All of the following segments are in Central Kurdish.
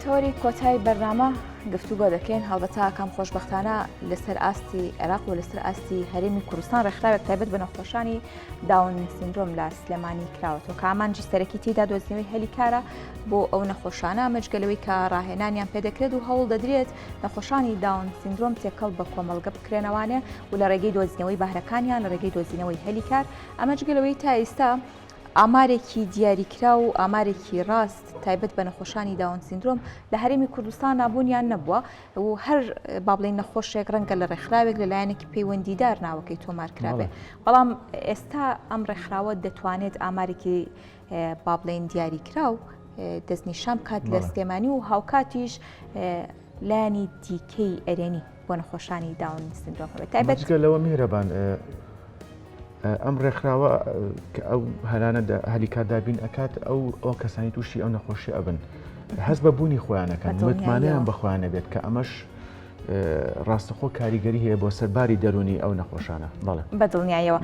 تەوەری کۆتای بەرنامە گفتوگۆ دەکەین هەڵبەتە ئاکام خۆشببختانە لەسەر ئاستی عێراق و لەسەر ئاستی هەرێمی کوردستان ڕێکخراوێک تایبەت بە نەخۆشانی داون سیندرۆم لە سلێمانی کراوەتەوە کە ئامانجی سەرەکی تێدا دۆزینەوەی هەلی کارە بۆ ئەو نەخۆشانە مەجگە لەوەی کە ڕاهێنانیان پێدەکرێت و هەوڵ دەدرێت نەخۆشانی داون سیندرۆم تێکەڵ بە کۆمەڵگە بکرێنەوانێ و لە ڕێگەی دۆزینەوەی بەهرەکانیان لە ڕێگەی دۆزینەوەی هەلی کار ئەمە جگە لەوەی تا ئێستا ئامارێکی دیاریکراو و ئامارێکی ڕاست تایبەت بە نەخۆشانی داون سیندرۆم لە هەرێمی کوردستان نابوونیان نەبووە و هەر با بڵێین نەخۆشێک ڕەنگە لە ڕێکخراوێک لە لایەنێکی پەیوەندیدار ناوەکەی تۆمار کرابێ بەڵام ئێستا ئەم ڕێکخراوە دەتوانێت ئامارێکی با بڵێین دیاریکراو دەستنیشان بکات لە سلێمانی و هاوکاتیش لایەنی دیکەی ئەرێنی بۆ نەخۆشانی داون سندرۆم هەبێت تایبەت لەوە میهرەبان ئەم ڕێکخراوە کە ئەو هەلانە هەلی کار دابین ئەکات ئەو ئەو کەسانی تووشی ئەو نەخۆشی ئەبن هەست بە بوونی خۆیانەکەن متمانەیان بە خۆیان نەبێت کە ئەمەش ڕاستەخۆ کاریگەری هەیە بۆ سەر باری دەرونی ئەو نەخۆشانە بەڵێ بە دڵنیایەوە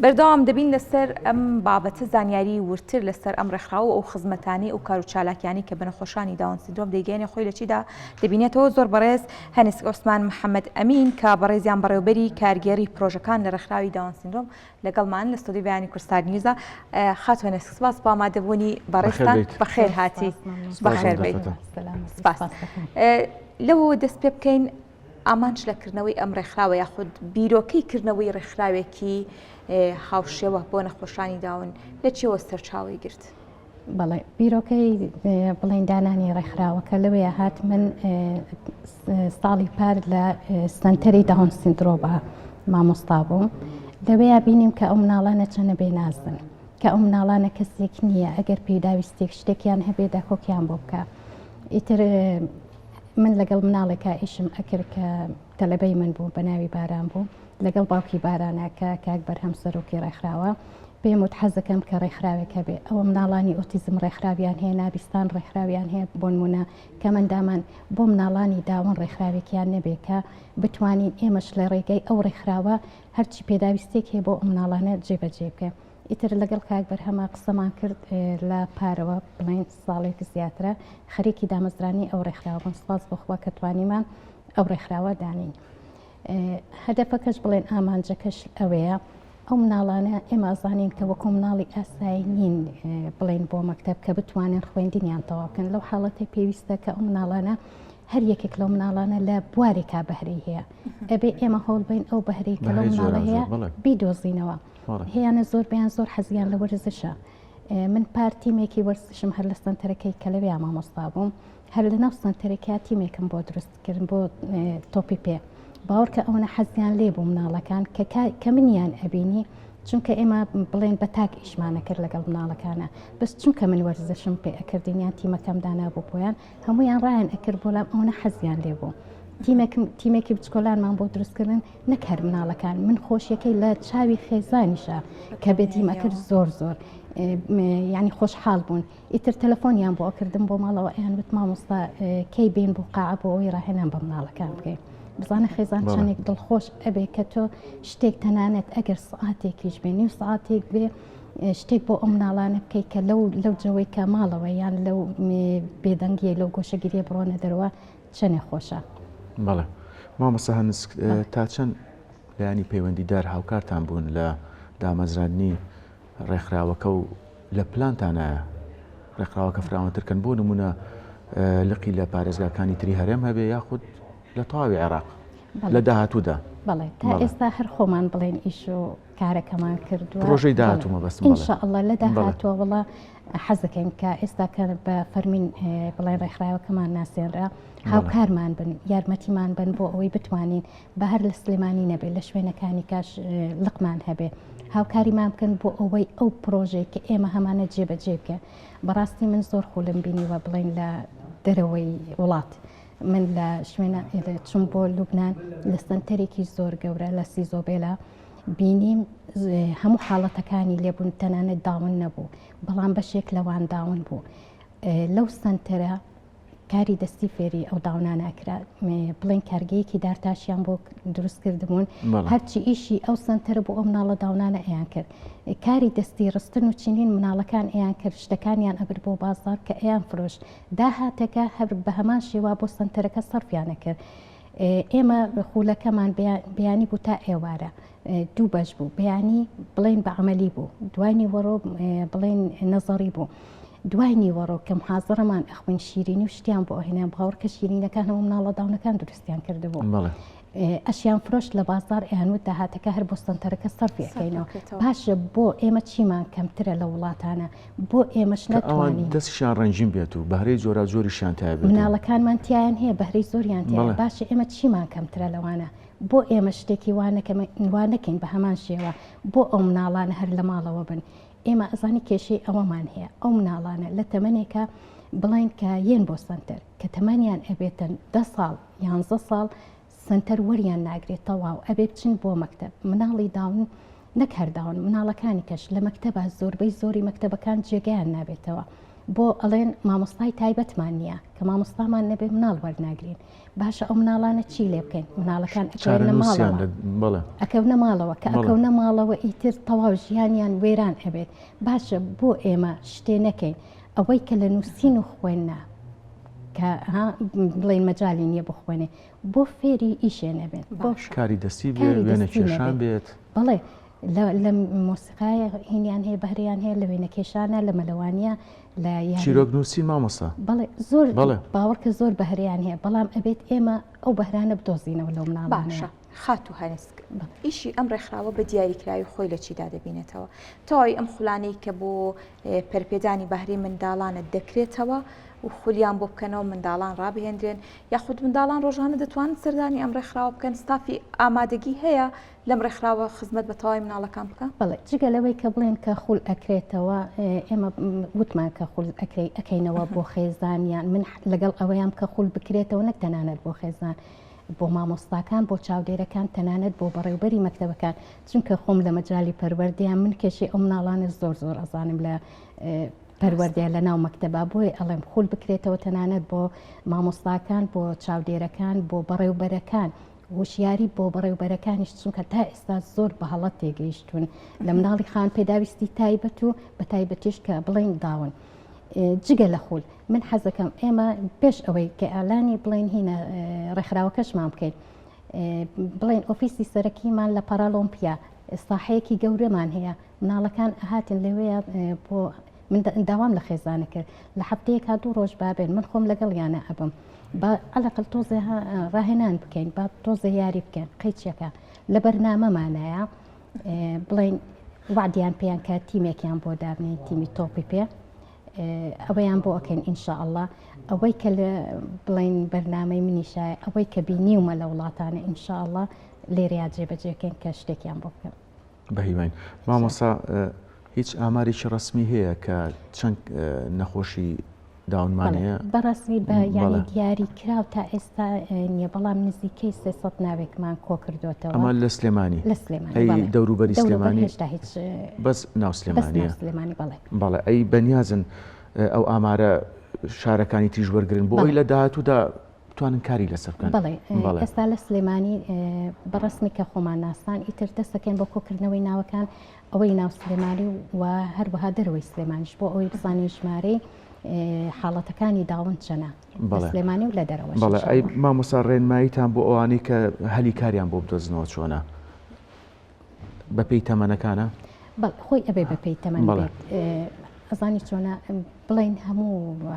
بەردەوام دەبین لەسەر ئەم بابەتە زانیاری ورتر لەسەر ئەم ڕێکخراوە ئەو خزمەتانی ئەو کار و چالاکیانی کە بە نەخۆشانی داون سیندرۆم دەیگەێنێ خۆی لە چیدا دەبینێتەوە زۆر بەڕێز هەنسک عوسمان محەمەد ئەمین کە بەڕێزیان بەڕێوبەری کارگێڕی پرۆژەکان لە ڕێکخراوی داون سیندرۆم لەگەڵمان لە ستۆدیۆی بەیانی کوردستان نیوزە. خاتوو هەنسک سپاس بۆ ئامادەبوونی بەڕێزتان. بەخێر هاتی. بەخێر بیت. سپاس. لەوەوە دەست پێ بکەین ئامانج لە کردنەوەی ئەم ڕێکخراوە یاخود بیرۆکەی کردنەوەی ڕێکخراوێکی هاوشێوە بۆ نەخۆشانی داون لە چیەوە سەرچاوەی گرت؟ بەڵێ بیرۆکەی بڵێن دانانی ڕێکخراوەکە لەوەیە هات من ساڵی پار لە سنتەری داون سیندرۆبا مامۆستا بووم لەوەیە بینیم کە ئەو مناڵانە چەنە بێنازن کە ئەو مناڵانە کەسێک نییە ئەگەر پێداویستێک شتێکیان هەبێ داکۆکیان بۆ بکە ئیتر من لەگەڵ مناڵێکا ئیشم ئەکرد کە تەلەبەی من بوو بە ناوی باران بوو لەگەڵ باوکی بارانە کە کاک بەرهەم سەرۆکی ڕێکخراوە پێم وت حەزەکەم کە ڕێکخراوێک هەبێ ئەوە مناڵانی ئۆتیزم ڕێکخراویان هەیە نابیستان ڕێکخراویان هەیە بۆنمونە کەمەندامان بۆ مناڵانی داون ڕێکخراوێکیان نەبێ کە بتوانین ئێمەش لە ڕێگەی ئەو ڕێکخراوە هەرچی پێداویستێک هەیە بۆ ئەو مناڵانە جێبەجێ بکەین ئیتر لەگەڵ کاک بەرهەمە قسەمان کرد لە پارەوە بڵێن ساڵێک زیاترە خەریکی دامەزرانی ئەو ڕێکخراوە بوون سپاس بۆ خوا کە توانیمان ئەو ڕێکخراوە دانین هەدەفەکەش بڵێن ئامانجەکەش ئەوەیە ئەو مناڵانە ئێمە ئەزانین کە وەکو مناڵی ئاسایی نین بڵێن بۆ مەکتەب کە بتوانن خوێندنیان تەواو بکەن لەو حاڵەتەی پێویستە کە ئەو مناڵانە هەر یەکێک لەو مناڵانە لە بوارێکا بەهرەی هەیە ئەبێ ئێمە هەوڵ بین ئەو بەهرەی کە لەو مناڵە هەیە بیدۆزینەوە هەیانە زۆر بیان زۆر حەزیان لە وەرزشە من پار تیمێکی وەرزشم هەر لە سنتەرەکەی کە لەوێ مامۆستا بووم هەر لە ناو سنتەرەکە تیمێکم بۆ دروست کردن بۆ تۆپی پێ باوەڕکە ئەوەنە حەزیان لێ بوو مناڵەکان کە کە منیان ئەبینی چونکە ئێمە بڵێن بە تاک ئیشمانە کرد لەگەڵ مناڵەکانە بەس چونکە من وەرزشم پێ ئەکردین یان تیمەکەم دانابوو بۆیان هەمویان ڕایان ئەکرد بۆلام ئەوەنە حەزیان لێ بوو تیمێکم تیمێکی بچکۆلانمان بۆ دروستکردن نەک هەر مناڵەکان من خۆشیەکەی لە چاوی خێزانیشە کە بێتیم ئەکرد زۆر زۆر ینی خۆشحاڵ بوون ئیتر تەلەفۆنیان بۆ ئەکردم بۆ ماڵەوە ئەیان وت مامۆستا کەی بێن بۆ قاعە بۆ ئەوەی ڕاهێنان بە مناڵەکان بکەین بزانە خێزان چەندێک دڵخۆش ئەبێ کە تۆ شتێک تەنانەت ئەگەر سعاتێکیش بێ نیو سعاتێک بێ شتێک بۆ ئەو مناڵانە بکەیت کە لەو لەو جەوەی کە ماڵەوە یان لەو بێدەنگیە لەو گۆشەگیریە بڕۆنە دەرەوە چەنێ خۆشە. بەڵێ مامۆستا هەنسک تا چەند لایەنی پەیوەندیدار هاوکارتان بوون لە دامەزراندنی ڕێکخراوەکە و لە پلانتانایە ڕێکخراوەکە فراوانتر کەن بۆ نمونە لقی لە پارێزگاکانی تری هەرێم هەبێ یاخود لە تەواوی عێراق لە داهاتوودا؟ بەڵێ تا ئێستا هەر خۆمان بڵێن ئیش و کارەکەمان کردووە پرۆژەی داهاتوو مەبەستم إن شاء الله لە داهاتووە وەڵا حەزەکەین کە ئێستا کە بە فەرمین بڵێن ڕێکخراوەکەمان ناسێنرا هاوکارمان بن یارمەتیمان بن بۆ ئەوەی بتوانین بە هەر لە سلێمانی نەبێت لە شوێنەکانی کاش لقمان هەبێ هاوکاریمان بکەن بۆ ئەوەی ئەو پرۆژەی کە ئێمە هەمانە جێبەجێ بکەن بەڕاستی من زۆر خولم بینیوە بڵین لە دەرەوەی وڵات من لە شوێنە چوم بۆ لوبناان لە سنتەرێکی زۆر گەورە لە سیزۆبێلا بینیم هەموو حاڵەتەکانی لێبوون تەنانەت داون نەبوو بەڵام بەشێک لەوان داون بوو لەو سنتەرە. کاری دەستی فێری ئەو داونانە ئەکرا، بڵێن کارگەیەکی دارتاشیان بۆ دروست کردبوون، هەرچی ئیشی ئەو سەنتەرە بۆ ئەو مناڵە داونانە ئەیان کرد. کاری دەستی ڕستن و چنین مناڵەکان ئەیان کرد، شتەکانیان ئەبرد بۆ بازاڕ کە ئەیان فرۆشت. داهاتەکە هەر بە هەمان شێوە بۆ سەنتەرەکە سەرفیان ئەکرد. ئێمە خولەکەمان بەیانی بوو تا ئێوارە. دوو بەش بوو، بەیانی بڵێن بە عەمەلی بوو، دوای نیوەڕۆ بڵێن نەزەڕی بوو. دوای نیوەڕۆ کە محازەرەمان ئەخوێن شیرینی و شتیان بۆ ئەهێنان، باوەڕکە شیرینەکان هەموو مناڵە داونەکان دروستیان کردبوو. ئەشیان فرۆشت لە بازاڕ ئەیانوت داهاتەکە هەر بۆ سەنتەرەکە سەرفی ئەکەینەوە. باشە بۆ ئێمە چیمان کەمترە لە وڵاتانە؟ بۆ ئێمەش نەتوانین. دەستیشیان ڕەنگین بێت و بەهرەی جۆراوجۆریشیان تیا بێت. مناڵەکانمان تیایان هەیە بەهرەی زۆریان تیایە. باشە ئێمە چیمان کەمترە لەوانە؟ بۆ ئێمە شتێکی وا نەکەین بە هەمان شێوە بۆ ئەو مناڵانە هەر لە ماڵەوە بن؟ ئێمە ئەزانی کێشەی ئەوەمان هەیە ئەو مناڵانە لە تەمەنێکە بڵێن کە یەن بۆ سەنتەر کە تەمەنیان ئەبێتن دە ساڵ یانزە ساڵ سەنتەر وەریان ناگرێت تەواو ئەبێ بچن بۆ مەکتەب مناڵی داون نەک هەر داون مناڵەکانی کەش لە مەکتەبە زۆربەی زۆری مەکتەبەکان جێگەیان نابێتەوە بۆ ئەڵێن مامۆستای تایبەتمان نییە کە مامۆستامان نەبێ مناڵ وەرناگرین باشە ئەو مناڵانە چی لێ بکەین مناڵەکان ئەکەونە ماڵەوە ئەکەونە ماڵەوە کە ئەکەونە ماڵەوە ئیتر تەواو ژیانیان وێران ئەبێت باشە بۆ ئێمە شتێ نەکەین ئەوەی کە لە نووسین و خوێندنا کە بڵێن مەجای نییە بخوێنێ بۆ فێری ئیشێ نەبێت بۆ کاری دەستی بێ وێنە کێشان بێت بەڵێ لە مۆسیقای هینیان هەیە بەهریان هەیە لە وێنەکێشانە لە مەلەوانە لە چیرۆک نووسی مامۆستا بەڵێ زۆر بەڵێ باوەڕکە زۆر بەهریان هەیە بەڵام ئەبێت ئێمە ئەو بەهرانە بدۆزینەوە لەو مناڵانە. باشە خاتوو هەنسک ئیشی ئەم ڕێکخراوە بە دیاریکراوی خۆی لە چیدا دەبینێتەوە؟ تەواوی ئەم خولانەی کە بۆ پەرپێدانی بەهرەی منداڵانە دەکرێتەوە و خولیان بۆ بکەنەوە منداڵان ڕابهێندرێن یاخود منداڵان ڕۆژانە دەتوانن سەردانی ئەم ڕێکخراوە بکەن ستافی ئامادەگی هەیە لەم ڕێکخراوە خزمەت بە تەواوی مناڵەکان بکا؟ بەڵێ جگە لەوەی کە بڵێن کە خول ئەکرێتەوە ئێمە وتمان کە خول ئەکرێ ئەکەینەوە بۆ خێزان یان من لەگەڵ ئەوەیام کە خول بکرێتەوە نەک تەنانەت بۆ خێزان بۆ مامۆستاکان بۆ چاودێرەکان تەنانەت بۆ بەڕێوبەری مەکتەبەکان چونکە خۆم لە مەجالی پەروەردەیان من کێشەی ئەو مناڵانە زۆر زۆر ئەزانم لە پەروەردەیە لە ناو مەکتەبا بۆیە ئەڵێم خول بکرێتەوە تەنانەت بۆ مامۆستاکان بۆ چاودێرەکان بۆ بەڕێوبەرەکان هۆشیاری بۆ بەڕێوبەرەکانیش چونکە تا ئێستا زۆر بە هەڵە تێگەیشتوون لە مناڵی خان پێداویستی تایبەت و بە تایبەتیش کە بڵین داون. جگە لە خول من حەزەکەم ئێمە پێش ئەوەی کە ئالانی بڵین هینە ڕێکخراوەکەشمان بکەین بڵین ئۆفیسی سەرەکیمان لە پارالۆمپیا ساحەیەکی گەورەمان هەیە مناڵەکان ئەهاتن لەوەیە بۆ من داوام لە خێزانە کرد لە هەفتەیەکا دوو ڕۆژ بابێن من خۆم لەگەڵیانە ئەبم با عەلەقل تۆزێ ڕاهێنان بکەین با تۆزێ یاری بکەن قەیچەکە لە بەرنامەمانایە بڵین وعدیان پێیان کە تیمێکیان بۆ دابنین تیمی تۆپی پێ ئەوەیان بۆ ئەکەین ئینشاءله ئەوەی کە لە بڵین بەرنامەی منیشای ئەوەی کە بینیومە لە وڵاتانە ئینشاءله لێرەیا جێبەجێکەین کە شتێکیان بۆ بکەم بەهیواین مامۆستا هیچ ئامارێکی ڕەسمی هەیە کە چەند نەخۆشی داونمان هەیە؟ بەڕەسمی بە یانی دیاری کراو تا ئێستا نییە بەڵام نزیکەی 300 ناوێکمان کۆ کردوێتەوە ئەمە لە سلێمانی لە سلێمانی ئەی دەوروبەری سلێمانی هێشتا هیچ بەس ناو سلێمانی سلێمانی بەڵێ بەڵێ ئەی بەنیازن ئەو ئامارە شارەکانی تریش وەرگن بۆ ئەوی لە داهاتوودا بتوانن کاری لەسەر بکەن. بەڵێ ئێستا لە سلێمانی بە ڕەسمی کە خۆمان ناسان ئیتر دەستەکەین بۆ کۆکردنەوەی ناوەکان ئەوەی ناو سلێمانی و هەروەها دەرەوەی سلێمانیش بۆ ئەوەی بزانین ژمارەی حاڵەتەکانی داون چەنە بە سلێمانی و لە دەرەوە. بەڵێ ئەی مامۆستا ڕێنماییتان بۆ ئەوانەی کە هەلی کاریان بۆ بدۆزنەوە چۆنە؟ بەپێی تەمەنەکانە؟ بەڵێ خۆی ئەبێ بەپێی تەمەن بێت ئەزانی چۆنە بڵێن هەموو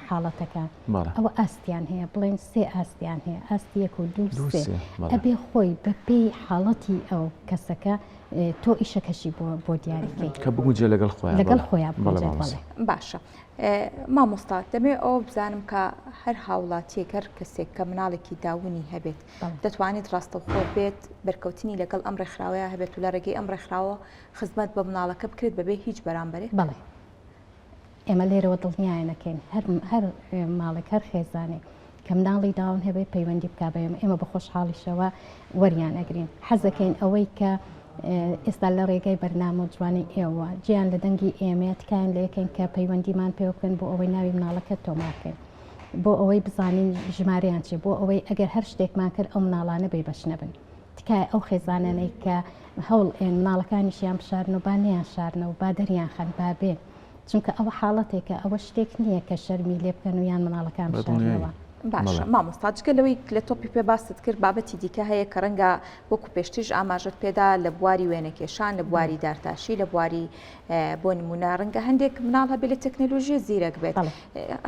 حاڵەتەکان ئەوە ئاستیان هەیە بڵێن سێ ئاستیان هەیە ئاستی یەک و دوو سێ ئەبێ خۆی بەپێی حاڵەتی ئەو کەسەکە تۆ ئیشەکەشی بۆ بۆ دیاریکەی کە بگونجێ لەگەڵ خۆیان لەگەڵ خۆیان باشە مامۆستا دەمێ ئەوە بزانم کە هەر هاوڵاتیەک هەر کەسێک کە مناڵێکی داونی هەبێت دەتوانێت ڕاستەوخۆ بێت بەرکەوتنی لەگەڵ ئەم ڕێکخراوەیە هەبێت و لە ڕێگەی ئەم ڕێکخراوە خزمەت بە مناڵەکە بکرێت بەبێ هیچ بەرامبەرێک؟ بەڵێ ئێمە لێرەوە دڵنیایان ئەکەین هەر هەر ماڵێک هەر خێزانێک کە مناڵی داون هەبێت پەیوەندی بکا بە ئێمە ئێمە بە خۆشحاڵیشەوە وەریان ئەگرین حەزەکەین ئەوەی کە ئێستا لە ڕێگەی بەرنامە و جوانی ئێوە جیان لە دەنگی ئێمەیە تکایان لێکەین کە پەیوەندیمان پێوە بکەن بۆ ئەوەی ناوی مناڵەکە تۆمارکەین. بۆ ئەوەی بزانین ژمارەیان چیە بۆ ئەوەی ئەگەر هەر شتێکمان کرد ئەو مناڵانە بێ بەش نەبن تکایە ئەو خێزانانەی کە هەوڵ ئێن مناڵەکانیشیان بشارن و با نەیان شارنەوە با دەریان خەن با بێن چونکە ئەوە حاڵەتێکە ئەوە شتێک نییە کە شەرمی لێ بکەن و یان منداڵەکان بشارنەوە. باشە مامۆستا جگە لەوەی لە تۆپی پێ باست کرد بابەتی دیکە هەیە کە ڕەنگە وەکو پێشتریش ئاماژەت پێدا لە بواری وێنەکێشان لە بواری دارتاشی لە بواری بۆ نمونە ڕەنگە هەندێک مناڵ هەبێت لە تەکنەلۆژیە زیرەک بێت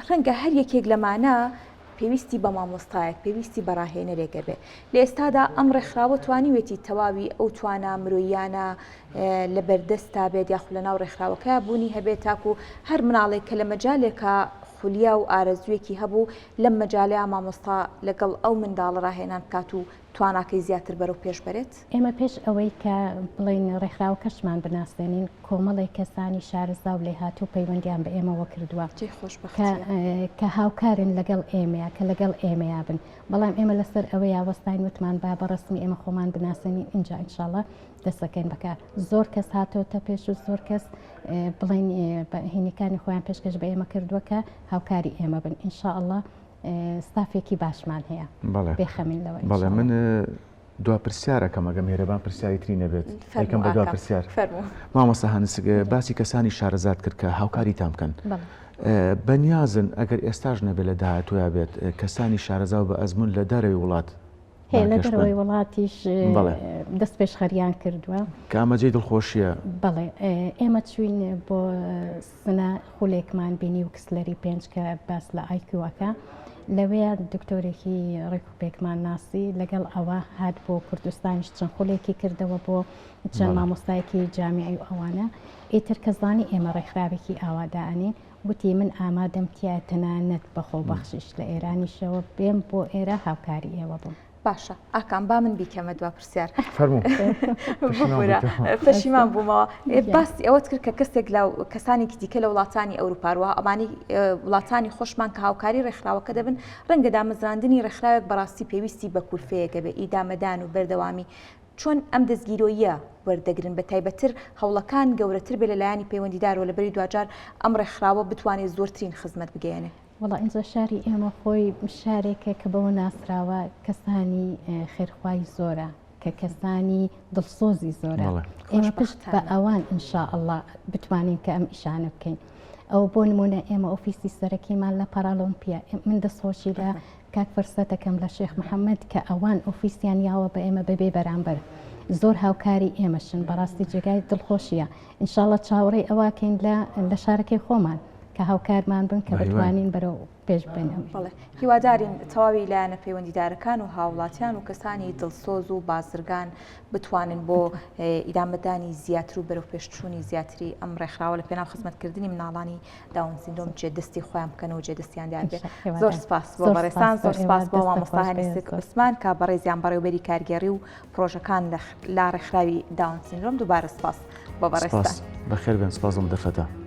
ڕەنگە هەر یەکێک لەمانە پێویستی بە مامۆستایەک پێویستی بە ڕاهێنەرێک ئەبێ. لە ئێستادا ئەم ڕێکخراوە توانیوێتی تەواوی ئەو توانا مرۆییانە لە بەردەستا بێت یاخود لە ناو ڕێکخراوەکەیا بوونی هەبێت تاکو هەر مناڵێک کە لە مەجالێکا خولیا و ئارەزوویەکی هەبوو لەم مەجالەیا مامۆستا لەگەڵ ئەو منداڵە ڕاهێنان بکات و تواناکەی زیاتر بەرەو پێش بەرێت؟ ئێمە پێش ئەوەی کە بڵێین ڕێکخراوەکەشمان بناسێنین، کۆمەڵێک کەسانی شارەزا و لێهاتوو پەیوەندیان بە ئێمەوە کردووە جێی خۆشبەختیە. کە هاوکارن لەگەڵ ئێمەیا، کە لەگەڵ ئێمەیا بن. بەڵام ئێمە لەسەر ئەوەیا وەستاین وتمان با بە ڕەسمی ئێمە خۆمان بناسێنین ئینجا ئینشاڵڵا دەست دەکەین بە کار. زۆر کەس هاتۆتە پێش و زۆر کەس بڵێین هینەکانی خۆیان پێشکەش بە ئێمە کردووە کە هاوکاری ئێمە بن. ئینشاڵڵا ستافێکی باشمان هەیە بێخەمین لەوە. بەڵێ من دوا پرسیارەکەم ئەگە مێرەبان پرسیاری تری نەبێت یکەم بە دوا پرسیار مامۆستا هەنسک باسی کەسانی شارەزات کرد کە هاوکاریتان بکەن بەنیازن ئەگەر ئێستاش نەبێت لە داهاتوویا بێت کەسانی شارەزا و بە ئەزمون لە دەرەوەی وڵات هەیە لە دەرەوەی وڵاتیش دەست پێشخەریان کردووە کە ئەمە جێی دڵخۆشیە. بەڵێ ئێمە چوین بۆ سنە خولێکمان بینی و کسلەری پێنج کە باس لە IQ ئەکا لەوێ دکتۆرێکی ڕێکوپێکمان ناسی لەگەڵ ئەوە هات بۆ کوردستانیش چەند خولێکی کردەوە بۆ چەند مامۆستایەکی جامیعی و ئەوانە ئیتر کە زانی ئێمە ڕێکخراوێکی ئاوا دائەنین وتی من ئامادەم تیایە تەنانەت بە خۆبەخشیش لە ئێرانیشەوە بێم بۆ ئێرە هاوکاری ئێوە بم. باشە ئاکام با من بیکەمە دوا پرسیار فەرموو ببورە پەشیمان بوومەوە باسی ئەوەت کرد کە کەسێک لە کەسانێکی دیکە لە وڵاتانی ئەوروپاروە ئەمانی وڵاتانی خۆشمان کە هاوکاری ڕێکخراوەکە دەبن ڕەنگە دامەزراندنی ڕێکخراوێک بەڕاستی پێویستی بە کولفەیەکە بێ ئیدامەدان و بەردەوامی چۆن ئەم دەستگیرۆییە وەردەگرن بە تایبەتتر هەوڵەکان گەورەتر بێ لە لایەنی پەیوەندیدارەوە لە بەری دواجار ئەم ڕێکخراوە بتوانێت زۆرترین خزمەت بگەیەنێ؟ وەڵا ئینجا شاری ئێمە خۆی شارێکە کە بەوە ناسراوە کەسانی خێرخوای زۆرە کە کەسانی دڵسۆزی زۆرە ئێمە پشت بە ئەوان ئینشاءاللە بتوانین کە ئەم ئیشانە بکەین ئەو بۆ نمونە ئێمە ئۆفیسی سەرەکیمان لە پارالۆمپیا من دەستخۆشی لە کاک فرسەتەکەم لە شێخ محەممەد کە ئەوان ئۆفیسیان یاوە بە ئێمە بەبێ بەرامبەر زۆر هاوکاری ئێمەشن بەڕاستی جێگای دڵخۆشیە ئینشاءاللە چاوەڕێی ئەوەکەین لە لە شارەکەی خۆمان کە هاوکارمان بن کە بتوانین بەرەو پێش ببەین ئەم. بەڵێ هیوادارین تەواوی لایەنە پەیوەندیدارەکان و هاوڵاتیان و کەسانی دڵسۆز و بازرگان بتوانن بۆ ئیدامەدانی زیاتر و بەرەوپێشچوونی زیاتری ئەم ڕێکخراوە لە پێناو خزمەتکردنی مناڵانی داون سیندرۆم جێ دەستی خۆیان بکەن و جێ دەستیان دیار بێت زۆر سپاس بۆ بەڕێزتان زۆر سپاس بۆ مامۆستا هەنیسک عوسمان کە بەڕێزیان بەڕێوبەری کارگێڕی و پرۆژەکان لە ڕێکخراوی داون سیندرۆم دووبارە سپاس بۆ بەڕێزتان بەخێر بێن سپاس بۆم دەرفەتە.